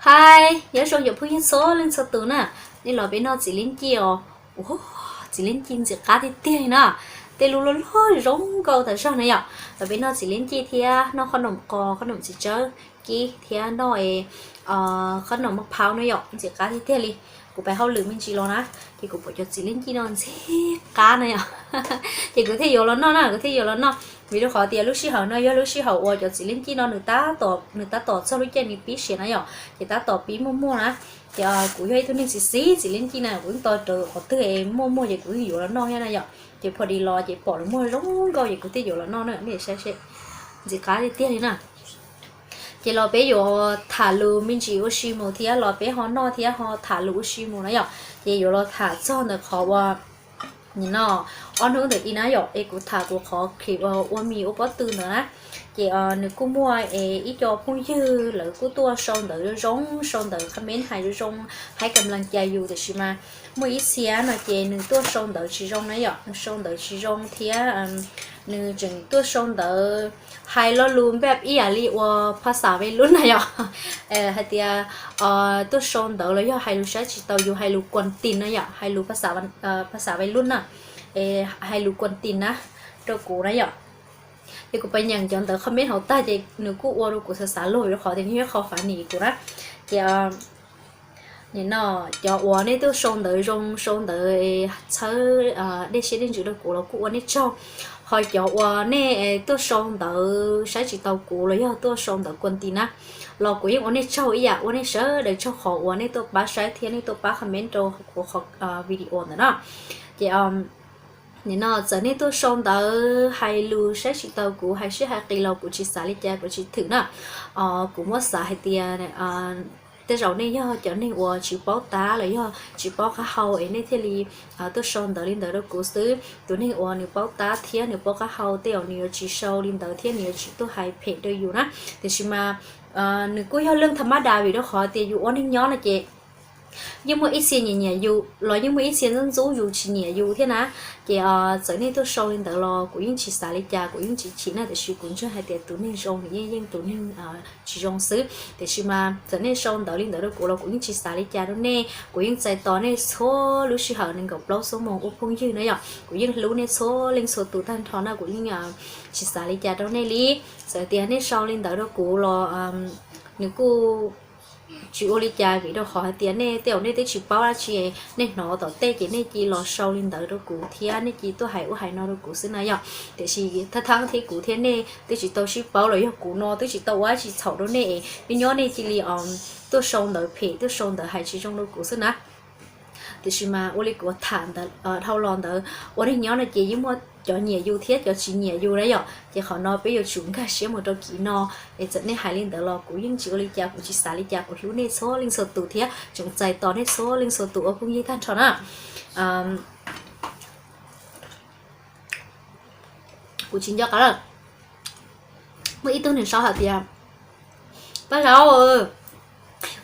Hais, nyob zoo cov phooj ywg txhua leej txhua tus na, nej los peb noj txiv liab cij os. Ua, txiv liab cij ntxim qab tiag tiag li na. Tej lub loj loj zoo nkauj tas zog na yom, los peb noj txiv liab cij thiab noj qhob noom qos, qhob noom txiv tsawb kib thiab noj qhob noom maj phaub na yom, ntxim qab tiag tiag li. Kuv pais hauj lwm me ntsis los na, ces kuv pom cov txiv liab cij no ntxim qab na yom, ces kuv thiaj yuav los noj na, kuv thiaj yuav los noj. Vim rau qhov tias lub sij hawm no yog lub sij hawm uas cov txiv liab cij no nws tab tom, nws tab tom txog lub caij nws pib siav na yom, ces tab tom pib muaj muaj na. Ces kuv yog ib tug neeg xiv xiv txiv liab cij na, kuv yeej tos rawv qhov twg es muaj muaj ces kuv yeej yuav los noj thiab na yom. Ces pho dis los ces pom los muag zoo nkauj ces kuv thiaj yuav los noj na, nej saib seb, ntxim qab tiag tiag li na. Ces los peb yuav tham lus me ntsis ua si mus thiab los peb ho noj thiab ho tham lus ua si mus na yom. Ces yuav los tham txog ntawm qhov uas, nim no, ob hnub ntawm i na yom, es kuv tham kuv qhov clip ua mis ua pob tw ntawd na. Ces nws kuj muaj es ib co phooj ywg lawv kuj tuaj sau ntawv zoo zoo, sau ntawv comment hais zoo zoo, hais kam las cai yus, tiam sis mas muaj ib txhia no ces nws tuaj sau ntawv tsis zoo na yom, nws sau ntawv tsis zoo thiab nws tseem tuaj sau ntawv hais lo lus npaj ib yam li uas phas xas Vej Lub na yom, hais tias tuaj sau ntawv los yog hais lus saib tsis taus yus, hais lus kuas tis na yom, hais lus phas xas Vej Lub na, hais lus kuas tis na rau kuv na yom. Ces kuv pais nyeem cov ntawv comment hauv tag ces nws kuj ua rau kuv xav xav luag rau qhov tias nws yog qhov funny kuv na. Ces nim no cov uas nej tuaj sau ntawv zoo, sau ntawv txhawb dej siab dej ntsws rau kuv los kuj ua nej tsaug. Ho cov uas nej tuaj sau ntawv saib tsis taus kuv los yog tuaj sau ntawv kuas tis na, los kuv yeej ua nej tsaug ib yam, ua nej sawv daws tsaug qhov uas nej tuaj pab saib thiab nej tuaj pab comment rau kuv qhov video ntawm no. Ces nim no txawm nej tuaj sau ntawv hais lus saib tsis taus kuv, hais siab hais qis los kuv tsis xav li cas, kuv tsis thwm na. Kuv muab xav hais tias tej zaum nej yog cov neeg uas tsis paub tab los yog tsis paub qab hau es nej thiaj li tuaj sau ntawv li ntawd rau kuv xwb. Tus neeg uas nws paub tab thiab nws paub qab hau tej zaum nws yuav tsis sau li ntawd thiab nws yuav tsis tuaj hais phem rau yus na. Tiam sis mas nws kuj yog leej tham mab das vim rau qhov tias yus ua neeg nyob no ces yeej muaj ib txhia nyiam nyiam yus los yeej muaj ib txhia ntxub ntxub yus tsis nyiam yus thiab na. Ces txawm nej tuaj sau li ntawd los kuv yeej tsis xav li cas, kuv yeej tsis chim na, tiam sis kuv ntseeg hais tias tus neeg zoo nws yeej yeej tus neeg tsis zoo xwb. Tiam sis mas txawm nej sau ntawv li ntawd rau kuv los kuv yeej tsis xav li cas rau nej, kuv yeej txais tos nej txhua lub sij hawm nees nkaum plaub xuab moos ua phooj ywg na yom. Kuv yeej hlub nej txhua leej txhua tus tag nrho na, kuv yeej tsis xav li cas rau nej li. Txawm tias nej sau li ntawd rau kuv los nws kuj tsis ua li cas vim rau qhov hais tias nej tej zaum nej twb tsis paub dab tsi, nej hnov tom tej ces nej cia los sau li ntawd rau kuv thiab nej cia tuaj hais ub hais no rau kuv xwb na yom. Tiam sis thab thab thiab kuv thiab nej twb tsis tau sib paub los yog kuv no twb tsis tau ua dab tsi txhaum rau nej es nyob nyob nej cia li tuaj sau ntawv phem, tuaj sau ntawv hais tsis zoo rau kuv xwb na. Tiam sis mas ua li kuv tham ntawd dhau los ntawd, ua neeg nyob no ces yeej muaj cov nyiam yus thiab cov tsis nyiam yus na yom. Ces qhov no peb yuav tsum nkag siab mus rau kis no. Es txawm nej hais li ntawd los kuv yeej tsis ua li cas, kuv tsis xav li cas, kuv hlub nej txhua leej txhua tus thiab tseem txais tos nej txhua leej txhua tus ua phooj ywg tag nrho na. Kuv tsis nco qab lawm. Muaj ib tug nws sau hais tias, Paj Zaub,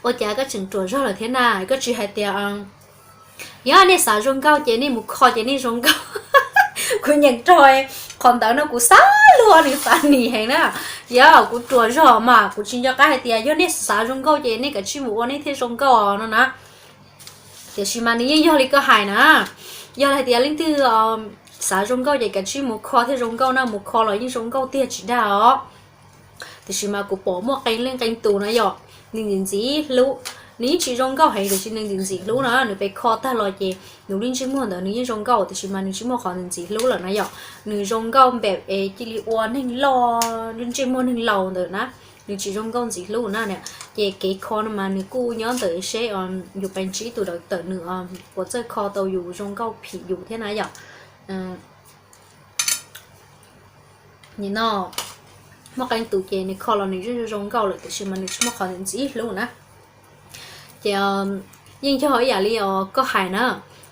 ua cas koj tseem ruam zog lawm thiab na? Koj tsis hais tias yog nej xav zoo nkauj ces nej mus kho ces nej zoo nkauj. Kuv nyeem raug qhov ntawd no kuv xav luag nws funny heev na. Yog kuv ruam zog mas kuv tsis nco qab hais tias yog nej xav zoo nkauj ces nej kav tsij mus ua nej thiaj zoo nkauj no na. Tiam sis mas nws yeej yog li koj hais na, yog hais tias leej twg xav zoo nkauj ces kav tsij mus kho thiaj zoo nkauj na, mus kho los yeej zoo nkauj tiag tsis dag os. Tiam sis mas kuv pom muaj qee leej qee tus na yom, nws ntxim ntxim hlub, nws yeej tsis zoo nkauj heev tiam sis nws ntxim ntxim hlub na, nws pes kho tag los ces nws lub ntsej muag ntawd nws yeej zoo nkauj, tiam sis mas nws tsis muaj qhov ntxim ntxim hlub lawm na yom. Nws zoo nkauj npaum es cia li ua neeg loj, lub ntsej muag neeg laus ntawd na, nws tsis zoo nkauj ntxim hlub na. Ces kev kho no mas nws kuj nyob ntawm seb yus pes ntsib tus dawv tawm nws puas txawj kho tau yus zoo nkauj phim yus thiab na yom. Nim no muaj qee tus ces nws kho los nws yeej zoo nkauj lawm tiam sis mas nws tsis muaj qhov ntxim hlub na. Ces yeej yog ib yam li koj hais na,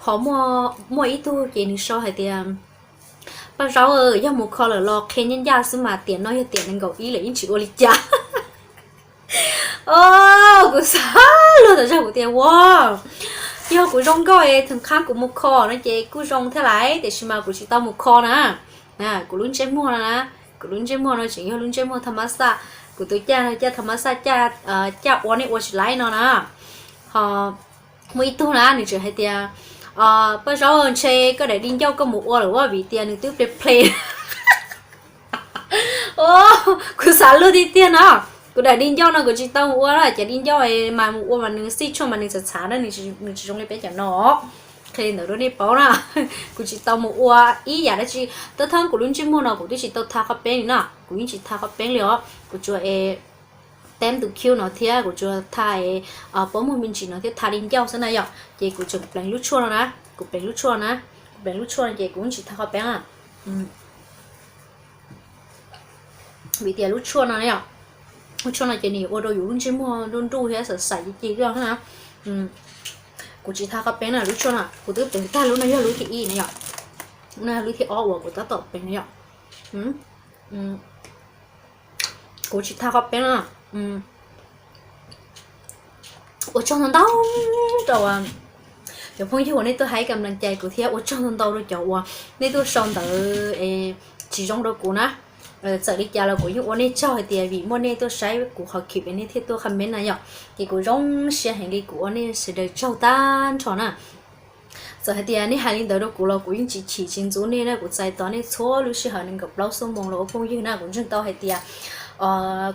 ho muaj ib tug ces nws sau hais tias, Paj Zaub, yog mus kho lawm los qhia ncaj ncaj xwb mas tiam no yog tiam nees nkaum ib lawm yeej tsis ua li cas. Kuv xav luag tas zog kuv tias ua, yog kuv zoo nkauj es thaum qab kuv mus kho no ces kuj zoo thiab laiv, tiam sis mas kuv tsis tau mus kho na. Kuv lub ntsej muag no na, kuv lub ntsej muag no tseem yog lub ntsej muag tham mab xaj, Kuv tus caj no caj thas mas xaj, caj ua nej ua tsis laib no na. Ho muaj ib tug na nws tseem hais tias, Paj Zaub, ntshe koj daim di ncauj koj mus ua lawm vim tias nws twb ple ple. Kuv xav luag tiag tiag no. Kuv daim di ncauj no kuv tsis tau mus ua na, cov di ncauj mas mus ua mas nws xij tshuaj mas nws txhav txhav na, nws tsis zoo li peb cov no. Qhia li ntawd rau nej paub na. Kuv tsis tau mus ua ib yam dab tsi. Tab thawb kuv lub ntsej muag no kuv twb tsis tau tha qhov peeb li na, kuv yeej tsis tha qhov peeb li os. Kuv tsuas es teb tus cue no thiab kuv tsuas tha es pob muag me ntsis no thiab tha di ncauj xwb na yom. Ces kuv tseem pleev lub tshuaj no na, kuv pleev lub tshuaj na, kuv pleev lub tshuaj no ces kuv yeej tsis tha qhov peeb na. Vim tias lub tshuaj no, lub tshuaj no ces nws ua rau yus lub ntsej muag nruj nruj thiab xav xaim ci ci na. Kuv tsis tha qhov peeb na, lub tshuaj no kuv twb pleev tag, lub no yog lub thib ib na yom. Lub no yog lub thib ob uas kuv tab tom pleev na yom. Kuv tsis tha qhov peeb na. Ua tsaug ntau ntau rau cov phooj ywg uas nej tuaj hais kam lees cai kuv thiab ua tsaug ntau ntau rau cov uas nej tuaj sau ntawv tsis zoo rau kuv na. Txawm li cas los kuv yeej ua nej tsaug hais tias vim muaj nej tuaj saib kuv qhov clip es nej thiaj tuaj comment na yom. Ces kuv zoo siab heev li, kuv ua nej sawv daws tsaug tag nrho na. Txawm hais tias nej hais li ntawd rau kuv los kuv yeej tsis chim tsis ntxub nej na, kuv txais tos nej txhua lub sij hawm nees nkaum plaub xuab moos los ua phooj ywg na. Kuv ntseeg tau hais tias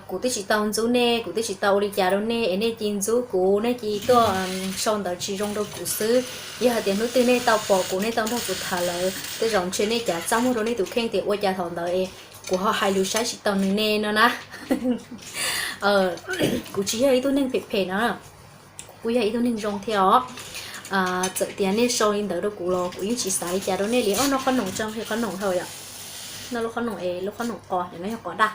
kuv twb tsis tau ntxub nej, kuv twb tsis tau ua li cas rau nej es nej cia li ntxub kuv, nej cia li tuaj sau ntawv tsis zoo rau kuv xwb. Yog hais tias hnub twg nej tau pom kuv, nej tau nrog kuv tham lawm, tej zaum ntshe nej cav txaj muag rau nej tus kheej tias ua cas thaum ntawd es kuv ho hais lus saib tsis taus nws ne no na. Kuv tsis yog ib tug neeg phem phem na, kuv kuj yog ib tug neeg zoo thiab os. Txawm tias nej sau li ntawd rau kuv los kuv yeej tsis xav li cas rau nej li. Ob, noj qhob noom, tso qhob noom dhau yom. Noj lub qhob noom es lub qhob noom qos, no yog qos daj.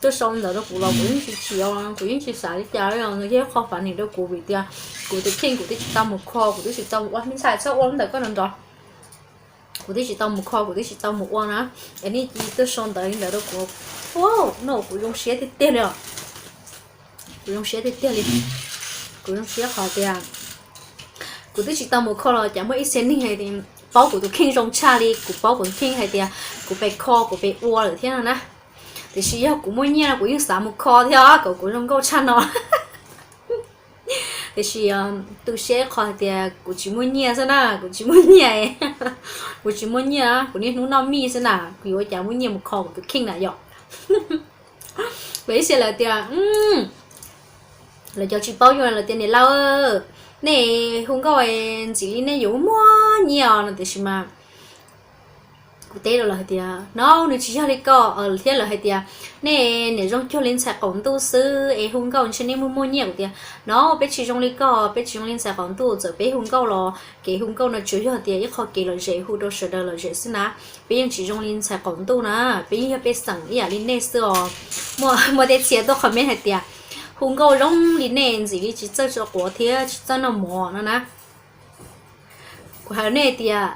Tuaj sau ntawd rau kuv los kuv yeej tsis chim os, kuv yeej tsis xav li cas li os. Nws yog qhov fab nim rau kuv vim tias kuv tus kheej kuv twb tsis tau mus kho, kuv twb tsis tau mus ua, me ntxhais txhob ua ntawm koj no nrov. Kuv twb tsis tau mus kho, kuv twb tsis tau mus ua na, es nej cia li tuaj sau ntawv li ntawd rau kuv. Ua, no kuv zoo siab tiag tiag li os. Kuv zoo siab tiag tiag li. Kuv zoo siab qhov tias kuv twb tsis tau mus kho los cas muaj ib txhia neeg hais tias paub kuv tus kheej zoo tshaj li kuv paub kuv tus kheej hais tias kuv pes kho kuv pes ua lawm thiab no na. Tiam sis yog kuv muaj nyiaj no kuv yeej xav mus kho thiab os, kom kuv zoo nkauj tshaj no. Tiam sis tu siab ib qho hais tias kuv tsis muaj nyiaj xwb na, kuv tsis muaj nyiaj, kuv tsis muaj nyiaj, kuv niaj hnub noj mij xwb na, kuv yuav ua cas muaj nyiaj mus kho kuv tus kheej na yom. Los ib txhia lawv tias, lawv cov tsis paub yus lawv tias niam laus, nej hu nkauj ntxim li nej yuav muaj nyiaj os no, tiam sis mas kuv teb rau lawv hais tias no, nws tsis yog li ko thiab. Lawv hais tias nej niam zoo cuag li ntxhais qaum ntuj xwb es hu nkauj ntshe nej muaj muaj nyiaj. Kuv tias no, peb tsis zoo li ko, peb tsis zoo li ntxhais qaum ntuj. Txawm peb hu nkauj los kev hu nkauj no tsuas yog tias ib qho kev lom zem hu rau sawv daws lom zem xwb na. Peb yeej tsis zoo li ntxhais qaum ntuj na, peb yeej yog pej xeem ib yam li nej xwb os. Muaj tej txhia tuaj comment hais tias hu nkauj zoo li nej ntxim li tsis txawj tso quav thiab tsis txawj noj mov no na. Kuv hais nej tias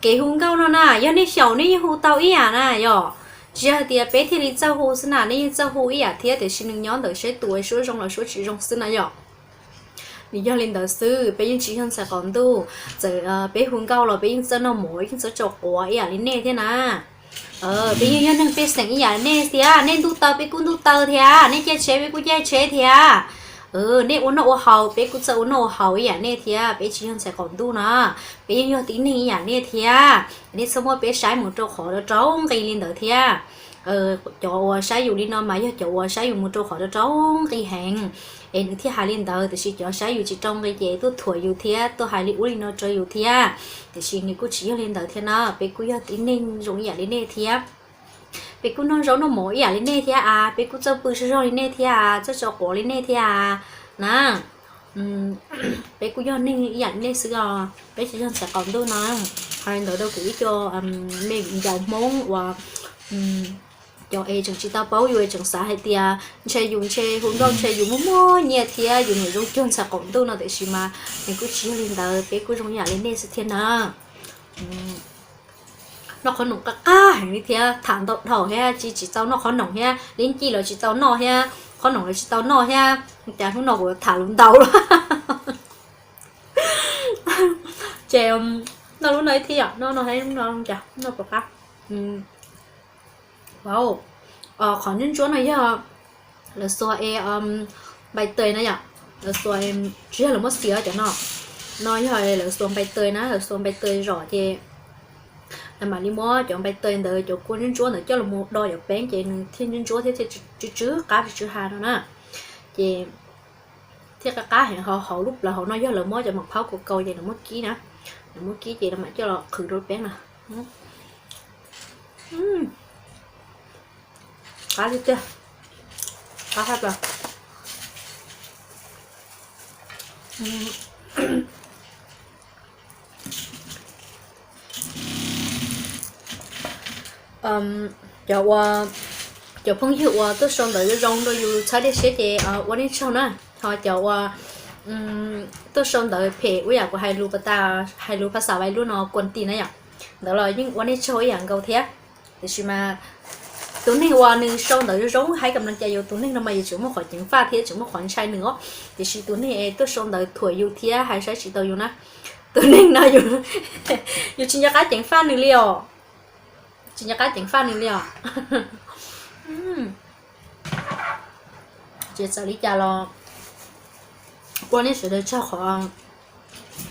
kev hu nkauj no na, yog nej xyaum nej yeej hu tau ib yam na yom. Tsis yog hais tias peb thiaj li txawj hu xwb na, nej yeej txawj hu ib yam thiab, tiam sis nws nyob ntawm saib tus suab zoo los suab tsis zoo xwb na yom. Nws yog li ntawd xwb, peb yeej tsis yog ntxhais qaum ntuj. Txawm peb hu nkauj los peb yeej txawj noj mov, yeej txawj tso quav ib yam li nej thiab na. Peb yeej yog neeg pej xeem ib yam li nej thiab, nej ntuj taw peb kuj ntuj taw thiab, nej caij tsheb peb kuj caij tsheb thiab. Nej ua noj ua haus peb kuj txawj ua noj ua haus ib yam nej thiab, peb tsis yog ntxhais qaum ntuj na. Peb yeej yog tib neeg ib yam nej thiab, nej txhob muab peb saib mus rau qhov rau nqi li ntawd thiab. Cov uas saib yus li no mas yog cov uas saib yus mus rau qhov rau nqi heev, es nws thiaj hais li ntawd, tiam sis cov saib yus tsis rau nqi ces tuaj thuam yus thiab tuaj hais li ub li no rau yus thiab. Tiam sis nws kuj tsis yog li ntawd thiab na, peb kuj yog tib neeg zoo ib yam li nej thiab. Peb kuj noj zaub noj mov ib yam li nej thiab a, peb kuj txawj pw zog zog li nej thiab a, txawj tso quav li nej thiab a na. Peb kuj yog neeg ib yam li nej xwb os, peb tsis yog ntxhais qaum ntuj no. Hais li ntawd rau kuv ib co me viv ncaus Hmoob uas cov es tseem tsis tau paub yus es tseem xav hais tias ntshe yus ntshe hu nkauj ntshe yus muaj muaj nyiaj thiab yus niam zoo cuag ntxhais qaum ntuj no, tiam sis mas nws kuj tsis yog li ntawd, peb kuj zoo ib yam li nej xwb thiab na. Noj qhob noom qab qab heev li thiab, tham ntau dhau thiab, tsis tsis tau noj qhob noom thiab, li ncij los tsis tau noj thiab, qhob noom los tsis tau noj thiab, cas hnub no kuv tham lus ntau lawm. Ces noj lub no ib thiab yom, noj no thiab lub no cas noj puas qab. Wow, Qhov ntsuab ntsuab no yog lawv xuas es npai taws na yom, lawv xuas, tsis yog lawv muab xiav cov no. No yog lawv xuas npai taws na, lawv xuas npai taws zom ces lawv mam li muab cov npai taws ntawd cov kua ntsuab ntsuab ntawd coj los mus do cov peeb ces nws thiaj ntsuab ntsuab thiab thiaj tsw tsw qab tsw tsw ha no na. Ces thiaj qab qab heev. Hauv lub plawv hauv no yog lawv muab cov maam phaub kaus kaus ces lawv muab kib na, lawv muab kib ces lawv mam coj los qhwv rau peeb no. Qab tiag tiag, qab tshaj plaws. Cov ua, cov phooj ywg uas tuaj sau ntawv zoo zoo rau yus txhawb dej siab ces ua nej tsaug na. Ho cov uas tuaj sau ntawv phem ua yam kuv hais lus pas tas, hais lus phas xas vais lub no kuam ti na yom, ntawd los yeej ua nej tsaug ib yam nkaus thiab. Tiam sis mas tus neeg uas nws sau ntawv zoo zoo haib kam naj cas yus tus neeg no mas yus tseem muaj qhov ceev faj thiab tseem muaj qhov ntshai nws os. Tiam sis tus neeg es tuaj sau ntawv thuam yus thiab hais saib tsis taus yus na, tus neeg no yus tsis nco qab ceev faj nws li os. Tsis nco qab ceev faj nws li os. Ces txawm li cas los ua nej sawv daws tsaug qhov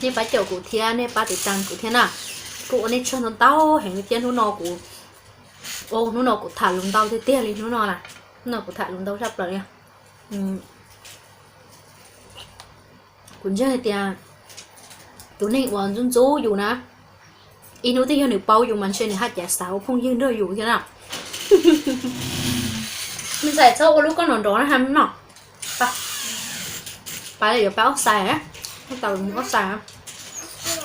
nej pab caum kuv thiab nej pab tiv tas kuv thiab na. Kuj ua nej tsaug ntau ntau heev li thiab. Hnub no kuv, hnub no kuv tham lus ntau tiag tiag li hnub no na. Hnub no kuv tham lus ntau tshaj plaws li. Kuv ntseeg hais tias tus neeg uas ntxub ntxub yus na, ib hnub twg yog nws paub yus mas ntshe nws haj cas xav ua phooj ywg nrog yus thiab na. Me ntxhais txhob ua lub koj nrov nrov na ha no. Pab yuav pab ob xais, tau ob xais.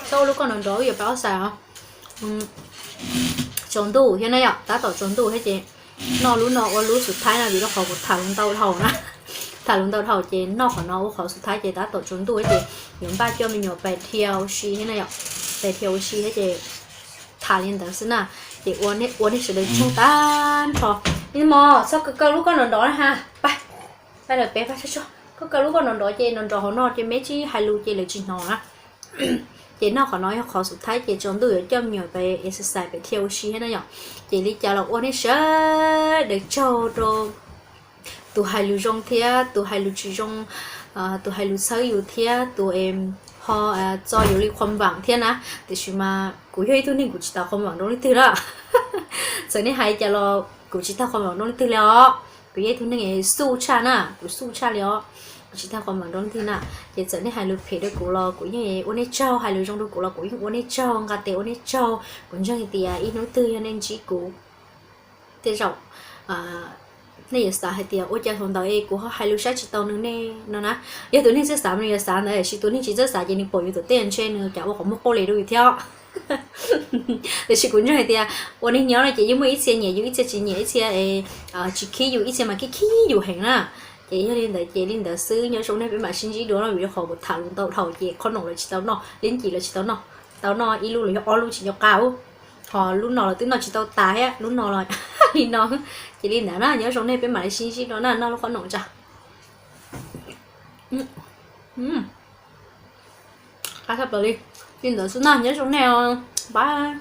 Txhob ua lub koj nrov nrov, wb yuav pab ob xais os. Tsaus ntuj thiab na yom, tab tom tsaus ntuj thiab ces noj lub no ua lub xus thaib na vim rau qhov kuv tham lus ntau dhau na. Tham lus ntau dhau ces noj qhov no ua qhov xus thaib ces tab tom tsaus ntuj thiab ces yuav npaj coj me nyuam pais dhia ua si thiab na yom. Pais dhia ua si thiab ces tham li ntawd xwb na. Ces ua nej sawv daws tsaug tag nrho. Mos, txhob kaw kaw lub koj nrov nrov na ha. Pab, pab lawv peb pab tsaug tsaug. Koj kaw lub koj nrov nrov ces nrov nrov hauv no ces meb tsis hais lus ces lawv tsis hnov na. Ces noj qhov no yog qhov xus thaib ces tsaus ntuj yuav coj me nyuam pais exercise pais dhia ua si thiab na yom. Ces li cas los ua nej sawv daws tsaug rau tus hais lus zoo thiab tus hais lus tsis zoo, tus hais lus txhawb yus thiab tus ho txo yus li qhuam vam thiab na. Tiam sis mas kuv yog ib tug neeg kuv tsis tau qhuam vam rau leej twg na. Txawm nej hais cas los kuv tsis tau qhuam vam rau leej twg li os. Kuv yog ib tug neeg xuj tshaj na, kuv xuj tshaj li os. Kuv tsis tau qhuam vam rau leej twg na. Ces txawm nej hais lus phem rau kuv los kuv yeej ua nej tsaug, hais lus zoo rau kuv los kuv yeej ua nej tsaug, nqa tes ua nej tsaug. Kuv ntseeg hais tias ib hnub twg yog nej ntsib kuv tej zaum nej yuav xav hais tias ua cas thaum ntawd es kuv ho hais lus saib tsis taus nws ne no na. Yog tus neeg txawj xav mas nws yuav xav ntawd, tiam sis tus neeg tsis txawj xav ces nws pom yus tom tej ntshe nws cas ua qhov muag quaj li rau yus thiab. Tiam sis kuv ntseeg hais tias ua neeg nyob no ces yeej muaj ib txhia nyiam yus, ib txhia tsis nyiam, ib txhia tsis khib yus, ib txhia mas khib khib yus heev na. Ces yog li ntawd ces li ntawd xwb, nyob zoo nej peb mam sib ntsib dua no vim rau qhov kuv tham lus ntau dhau ces qhob noom los tsis tau noj, lib ncim los tsis tau noj, tau noj ib lub los yog ob lub tsis nco qab ub. Ho lub no los twb noj tsis tau tas thiab, lub no los li no. Ces li ntawd na, nyob zoo nej peb mam li sib ntsib dua na, noj lub qhob noom tsa. Qab tshaj plaws li. Li ntawd xwb na, nyob zoo nej, bye.